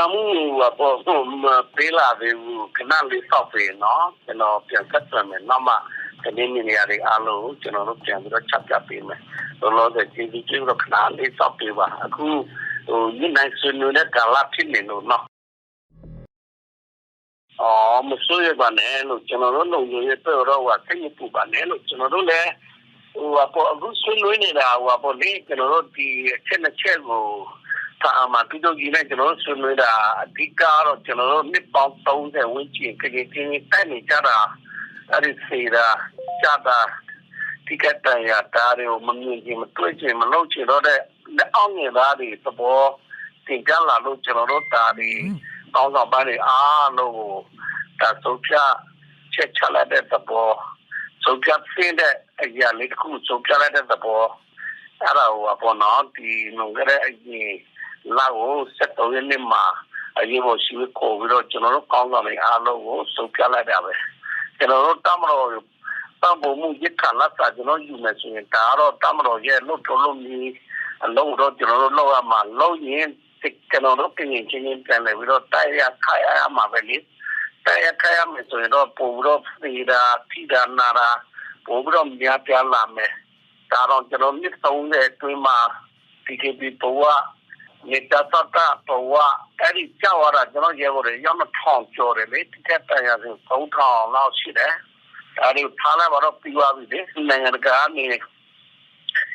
အမူဝၤပိာ်မုၣ်မ့ၢ်ပ့လၢ်သ့ၣ် ကနၣ်လ့သီၣ်ပ့ၤနီၤ, ကျွန်တော်ပြန်ဆက်သွယ်မယ်နောက်မှ သတင်းမီဒီယာတွေအားလုံးကို ကျွန်တော်တို့ပြန်ပြီးတော့ချပြပေးမယ်. လောလောဆယ်ကျေးဇူးတင်ပြီးတော့ ခဏလေးစောင့်ပေးပါ. အခုညှိနှိုင်းဆွေးနွေးတဲ့ကာလဖြစ်နေလို့နော်. อ๋อ မစိုးရိမ်ပါနဲ့လို့ ကျွန်တော်တို့လုံခြုံရေးအတွက်တော့ ဟိုဟာ စိတ်မပူပါနဲ့လို့ ကျွန်တော်တို့လည်း ဟိုဟာပေါ့ အခုဆွေးနွေးနေတာ ဟိုဟာပေါ့လေ ကျွန်တော်တို့ဒီအချက်နှစ်ချက်ကို ဖာအာမတူတို့ကြီးနဲ့ ကျွန်တော်တို့ဆွေးနွေးတာ အဓိကကတော့ ကျွန်တော်တို့နှစ်ပေါင်းသုံးဆယ်ဝန်းကျင် ကရင်ချင်းတိုက်နေကြတာ အဲ့ဒီသေတာ ကျတာ ထိခိုက်ဒဏ်ရာတာတွေကို မမြင်ချင်မတွေ့ချင်မလုပ်ချင်တော့တဲ့ လက်အောက်ငယ်သားတွေသဘော တင်ပြလာလို့ ကျွန်တော်တို့ဒါတွေ ခေါင်းဆောင်ပိုင်းတွေအားလုံးကို ဒါဆုံးဖြတ်ချက်ချလိုက်တဲ့သဘော ဆုံးဖြတ်သင့်တဲ့အရာလေးတစ်ခု ဆုံးဖြတ်လိုက်တဲ့သဘော အဲ့ဒါဟိုပါပေါ့နော် ဒီလွန်ခဲ့တဲ့အရင်လကို ဆယ့်သုံးရက်နေ့မှာ အရေးပေါ်အစည်းအဝေးခေါ်ပြီးတော့ ကျွန်တော်တို့ခေါင်းဆောင်တွေအားလုံးကို ဆုံးဖြတ်လိုက်တာပဲ. ကျွန်တော်တို့တပ်မတော် ပံ့ပိုးမှုရိက္ခာလစာ ကျွန်တော်ယူမယ်ဆိုရင် ဒါကတော့တပ်မတော်ရဲ့လုပ်ထုံးလုပ်နည်းအလုပ်ကိုတော့ ကျွန်တော်တို့လုပ်ရမှာ လုပ်ရင် ကျွန်တော်တို့ကရင်ချင်းချင်းပြန်လည်ပြီးတော့ တိုက်ရခိုက်ရမှာပဲလေ. တိုက်ရခိုက်ရမယ်ဆိုရင်တော့ ပိုပြီးတော့သေတာ ထိတာနာတာ ပိုပြီးတော့များပြားလာမယ်. ဒါတော့ကျွန်တော်နှစ်သုံးဆယ်အတွင်းမှာ တီတီပီပဝ နယ်ခြားစောင့်တပ်ပဝ အဲ့ဒီကျသွားတာ ကျွန်တော်ရဲဘော်တွေ အယောက်နှစ်ထောင်ကျော်တယ်လေ. ထိခိုက်ဒဏ်ရာဆို သုံးထောင်လောက်ရှိတယ်. ဒါတွေကိုထားလိုက်ပါတော့ ပြီးသွားပြီလေ. နိုင်ငံတကာကနေ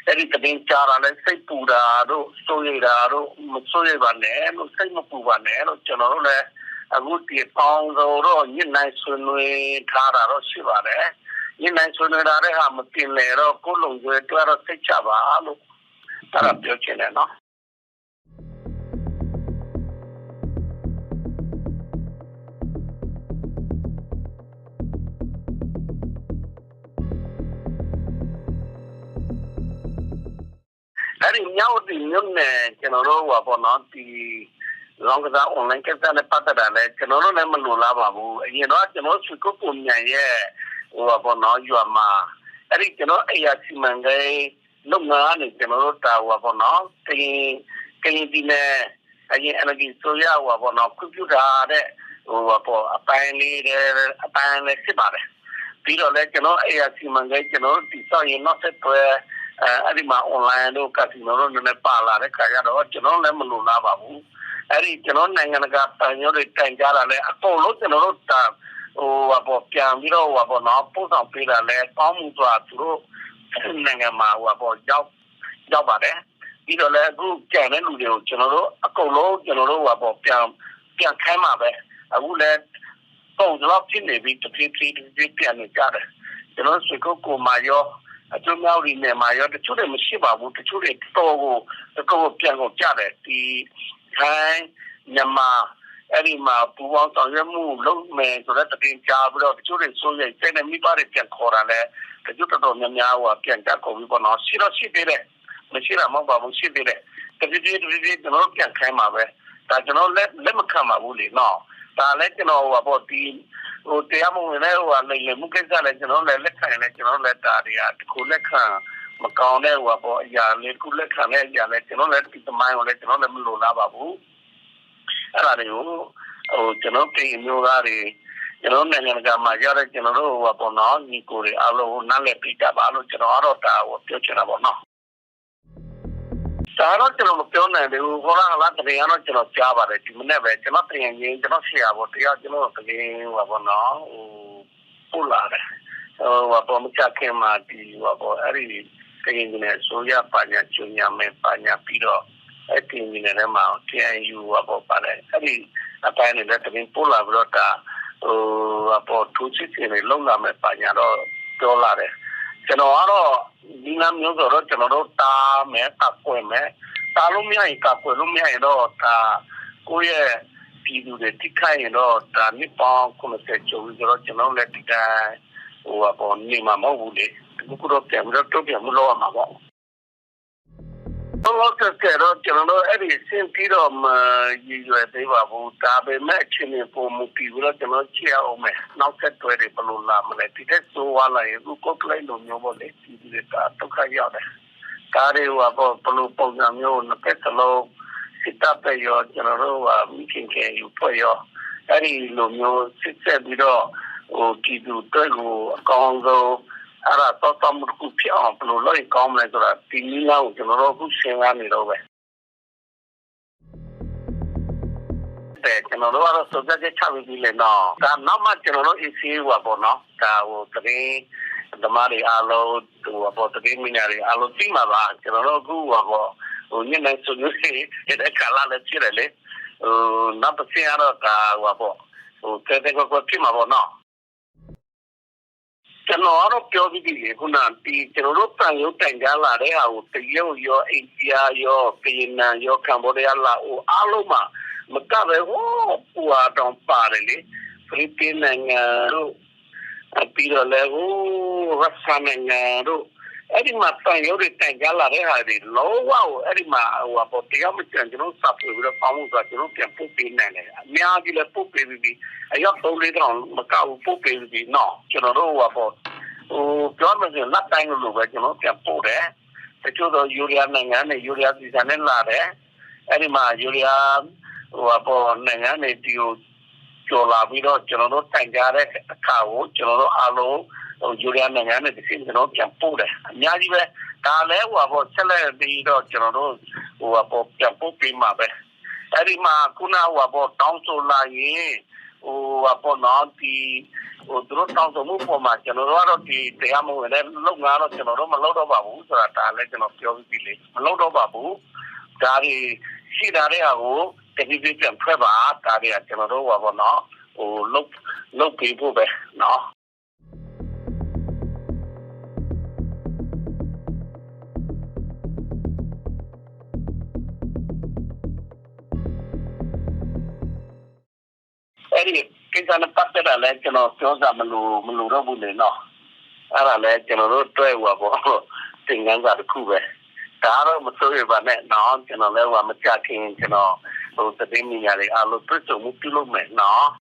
အဲ့ဒီသတင်းကြားတာလဲ စိတ်ပူတာတို့ စိုးရိမ်တာတို့ မစိုးရိမ်ပါနဲ့လို့ စိတ်မပူပါနဲ့လို့ ကျွန်တော်တို့လည်း အခုဒီအကောင်းဆုံးတော့ ညှိနှိုင်းဆွေးနွေးထားတာတော့ရှိပါတယ်. ညှိနှိုင်းဆွေးနွေးထားတဲ့ဟာ မပြေလည်တော့ ကိုယ့်လုံခြုံရေးအတွက်တော့ စိတ်ချပါလို့ အဲ့ဒါပြောချင်တယ်နော်. အဲ့ဒီမြဝတီမြို့နယ် ကျွန်တော်တို့ဟိုပါပေါ့နော် ဒီလောင်းကစား online ကိစ္စနဲ့ပတ်သက်တာလဲ ကျွန်တော်တို့လည်းမလိုလားပါဘူး. အရင်တော့ကျွန်တော်တို့ ဆွေကုက္ကိုမြိုင်ရဲ့ ဟိုပါပေါ့နော် ရွာမှာ အဲ့ဒီကျွန်တော်တို့ အရာစီမံကိန်းလုပ်ငန်းကနေ ကျွန်တော်တို့ဒါဟိုပါပေါ့နော် ကရင် ကရင်ပြည်နယ် အရင် NLD အစိုးရဟိုပါပေါ့နော် ခွင့်ပြုထားတဲ့ ဟိုပါပေါ့ အပိုင်းလေး အပိုင်းလည်းဖြစ်ပါတယ်. ပြီးတော့လည်း ကျွန်တော်တို့ အရာစီမံကိန်း ကျွန်တော်တို့တည်ဆောက်ရေးနောက်ဆက်တွဲ အဲ့ဒီမှာ online တို့ casino တို့နည်းနည်းပါလာတဲ့ခါကျတော့ ကျွန်တော်တို့လည်းမလိုလားပါဘူး. အဲ့ဒီကျွန်တော်တို့နိုင်ငံတကာသံရုံးတွေတိုင်ကြားတာလည်း အကုန်လုံးကျွန်တော်တို့ဒါ ဟိုပါပေါ့ ပြန်ပြီးတော့ဟိုပါပေါ့နော် ပို့ဆောင်ပေးတာလည်းကောင်းမှုစွာသူတို့နိုင်ငံမှာဟိုပါပေါ့ ရောက်ရောက်ပါတယ်. ပြီးတော့လည်းအခုကျန်တဲ့လူတွေကိုကျွန်တော်တို့အကုန်လုံးကျွန်တော်တို့ဟိုပါပေါ့ပြန်ပြန်ခိုင်းမှာပဲ. အခုလည်း ပုံစံလောက်ဖြစ်နေပြီ တဖြည်းဖြည်းတဖြည်းဖြည်းပြန်နေကြတယ်. ကျွန်တော်တို့ဆွေကုက္ကိုမှာရော အကျိုးမြဝတီနယ်မှာရော တချို့တွေမရှိပါဘူး တချို့တွေတော်တော်ကို တော်တော်ကိုပြန်ကုန်ကြတယ် ဒီထိုင်းမြန်မာ အဲ့ဒီမှာပူးပေါင်းဆောင်ရွက်မှုလုပ်မယ်ဆိုတဲ့သတင်းကြားပြီးတော့ တချို့တွေစိုးရိမ်စိတ်နဲ့မိဘတွေပြန်ခေါ်တာလဲ တချို့တော်တော်များများဟိုပြန်ကြကုန်ပြီပေါ့နော် ရှိတော့ရှိသေးတယ် မရှိတာမဟုတ်ပါဘူး ရှိသေးတယ်. တဖြည်းဖြည်းတဖြည်းဖြည်းကျွန်တော်တို့ပြန်ခိုင်းမှာပဲ. ဒါကျွန်တော်လက်လက်မခံပါဘူးလေနော်. ဒါလည်းကျွန်တော်ဟိုပါပေါ့ဒီဟိုတရားမဝင်တဲ့ဟိုဟာလိမ်လည်မှုကိစ္စလည်းကျွန်တော်လည်းလက်ခံရင်လည်းကျွန်တော်လည်းဒါတွေကတခုလက်ခံမကောင်းတဲ့ဟိုပါပေါ့အရာလေးတခုလက်ခံတဲ့အရာလည်းကျွန်တော်လည်းဒီသမိုင်းကိုလည်းကျွန်တော်လည်းမလိုလားပါဘူး. အဲ့ဒါတွေကိုဟိုကျွန်တော်ကရင်မျိုးသားတွေကျွန်တော်နိုင်ငံတကာမှာရောက်တဲ့ကျွန်တော်တို့ဟိုပါပေါ့နော်ညီကိုတွေအားလုံးကိုနားလည်ပေးကြပါလို့ကျွန်တော်ကတော့ဒါကိုပြောချင်တာပေါ့နော်. ဒါကတော့ကျွန်တော်မပြောနိုင်သေးဘူး ဟိုရဟလာသတင်းကတော့ကျွန်တော်ကြားပါတယ် ဒီမနေ့ပဲကျွန်တော်တင်ရင်ကျွန်တော်ဆရာပေါ့တယောက်ကျွန်တော်သတင်းဟိုပါပေါ့နော်ဟိုပို့လာတယ်ဟိုပါပေါ့မကြခင်မှာဒီဟိုပါပေါ့အဲ့ဒီကရင်ပြည်နယ်အစိုးရဘာညာကြေညာမယ်ဘာညာပြီးတော့အဲ့ကရင်ပြည်နယ်ထဲမှာ KNU ဟိုပါပေါ့ပါတယ်အဲ့ဒီအပိုင်းတွေလည်းသတင်းပို့လာပြီးတော့ဒါဟိုပါပေါ့ထိုးစစ်ဆင်နေလောက်လာမယ်ဘာညာတော့ပြောလာတယ်ကျွန်တော်ကတော့ နည်းလမ်းမျိုးစုံတော့ကျွန်တော်တို့တားမယ်ကာကွယ်မယ်တားလို့မရရင်ကာကွယ်လို့မရရင်တော့ဒါကိုယ့်ရဲ့ပြည်သူတွေထိခိုက်ရင်တော့ဒါနှစ်ပေါင်းခုနှစ်ဆယ်ကျော်ပြီဆိုတော့ကျွန်တော်တို့လည်းဒီတိုင်းဟိုပါပေါ့နေမှာမဟုတ်ဘူးလေတခုခုတော့ပြန်ပြီးတော့တုံ့ပြန်မှုလုပ်ရမှာပေါ့လောလောဆယ်ဆယ်တော့ကျွန်တော်တို့အဲ့ဒီအဆင့်ထိတော့မရည်ရွယ်သေးပါဘူးဒါပေမဲ့အခြေအနေပုံမူတည်ပြီးတော့ကျွန်တော်တို့ကြည့်ရအောင်မယ်နောက်ဆက်တွဲတွေဘယ်လိုလာမလဲဒီထက်ဆိုးဝါးလာရင်အခုကိုယ်ကလေးလိုမျိုးပေါ့လေပြည်သူတွေဒါဒုက္ခရောက်တယ်ဒါတွေဟိုပေါ့ဘယ်လိုပုံစံမျိုးနှစ်ဖက်စလုံးစ စစ်တပ်ပဲရော ကျွန်တော်တို့ဟာ မိခင်ကယ်ယူအဖွဲ့ရော အဲ့ဒီလိုမျိုး စစ်ဆက်ပြီးတော့ ဟို ပြည်သူအတွက်ကို အကောင်းဆုံး အဲ့ဒါ သောက်သုံးမှုတစ်ခုဖြစ်အောင် ဘယ်လိုလုပ်ရင်ကောင်းမလဲဆိုတာ ဒီနည်းလမ်းကို ကျွန်တော်တို့ အခု စဉ်းစားနေတုန်းပဲ ကျွန်တော်တို့ကတော့ ဆုံးဖြတ်ချက်ချပြီးပြီလေနော်။ ဒါနောက်မှ ကျွန်တော်တို့ အေးဆေး ဟိုပါပေါ့နော်။ ဒါ ဟို သတင်းသမားတွေအားလုံး ဟိုပါပေါ့ သတင်းမီဒီယာတွေအားလုံး သိမှာပါ။ ကျွန်တော်တို့ အခု ဟိုပါပေါ့ ဟို ညှိနှိုင်းဆွေးနွေးနေတဲ့ ကာလလည်း ဖြစ်တယ်လေ။ ဟို နောက်တစ်ဆင့်ကတော့ ဒါ ဟိုပါပေါ့ ဟို ကဲကဲကွဲကွဲ ဖြစ်မှာပေါ့နော်။ ကျွန်တော်ကတော့ ပြောပြီးပြီလေ။ ခုနက ဒီ ကျွန်တော်တို့ သံရုံးတိုင်ကြားလာတဲ့ဟာကို တရုတ်ရော အိန္ဒိယရော ဗီယက်နမ်ရော ကမ္ဘောဒီးယား လာအို အားလုံးမှာ မကဘဲ ဟိုး ပူဝါတောင်ပါတယ်လေ။ ဖိလစ်ပိုင်နိုင်ငံတို့ ပြီးတော့လည်း ဟိုး ရုရှားနိုင်ငံတို့ အဲ့ဒီမှာ သံရုံးတွေ တိုင်ကြားလာတဲ့ဟာတွေ လုံးဝကို အဲ့ဒီမှာ ဟိုပါပေါ့ တရားမကျန် ကျွန်တော်တို့ စာဖွင့်ပြီးတော့ တောင်းဖို့ဆိုတာ ကျွန်တော်တို့ ပြန်ပို့ပေးနိုင်တယ်။ အများကြီးလည်း ပို့ပေးပြီးပြီ။ အယောက်သုံးလေးထောင်မကဘူး ပို့ပေးပြီးပြီနော်။ ကျွန်တော်တို့ ဟိုပါပေါ့ ဟို ပြောမယ်ဆိုရင် လတ်တန်းလိုလိုပဲ ကျွန်တော်တို့ ပြန်ပို့တယ်။ တချို့သော ယူရီးယားနိုင်ငံကနေ ယူရီးယား visa နဲ့ လာတယ်။ အဲ့ဒီမှာ ယူရီးယား ဟိုပါပေါ့ နိုင်ငံကနေ ဒီကို ကျော်လာပြီးတော့ ကျွန်တော်တို့ တိုင်ကြားတဲ့အခါကို ကျွန်တော်တို့ အားလုံး ဟို ယူရီးယားနိုင်ငံကနေ တစ်ဆင့် ကျွန်တော်တို့ ပြန်ပို့တယ်။ အများကြီးပဲ။ ဒါလည်း ဟိုပါပေါ့ ဆက်လက်ပြီးတော့ ကျွန်တော်တို့ ဟိုပါပေါ့ ပြန်ပို့ပေးမှာပဲ။ အဲ့ဒီမှာ ခုန ဟိုပါပေါ့ တောင်းဆိုလာရင် ဟိုပါပေါ့နော် ဒီ ဟို သူတို့ တောင်းဆိုမှုပေါ်မှာ ကျွန်တော်တို့ကတော့ ဒီ တရားမဝင်တဲ့ လုပ်ငန်းတော့ ကျွန်တော်တို့ မလုပ်တော့ပါဘူးဆိုတာ ဒါလည်း ကျွန်တော် ပြောပြီးပြီလေ။ မလုပ်တော့ပါဘူး။ ဒါတွေ ရှိထားတဲ့ဟာကို တဖြည်းဖြည်း ပြန်ထွက်ပါ။ ဒါတွေက ကျွန်တော်တို့ ဟိုပါပေါ့နော် ဟို လုပ် လုပ်ပေးဖို့ပဲနော်။ အဲ့ဒီကိစ္စနဲ့ပတ်သက်တာလည်း ကျွန်တော်ပြောစရာမလို မလိုတော့ဘူးလေနော်။ အဲ့ဒါလည်း ကျွန်တော်တို့အတွက် ဟိုပါပေါ့ သင်ခန်းစာတစ်ခုပဲ။ ဒါကတော့ မစိုးရိမ်ပါနဲ့နော်။ ကျွန်တော်လည်း ဟိုပါ မကြာခင် ကျွန်တော် ဟို သတင်းမီဒီယာတွေအားလုံး တွေ့ဆုံမှုပြုလုပ်မယ်နော်။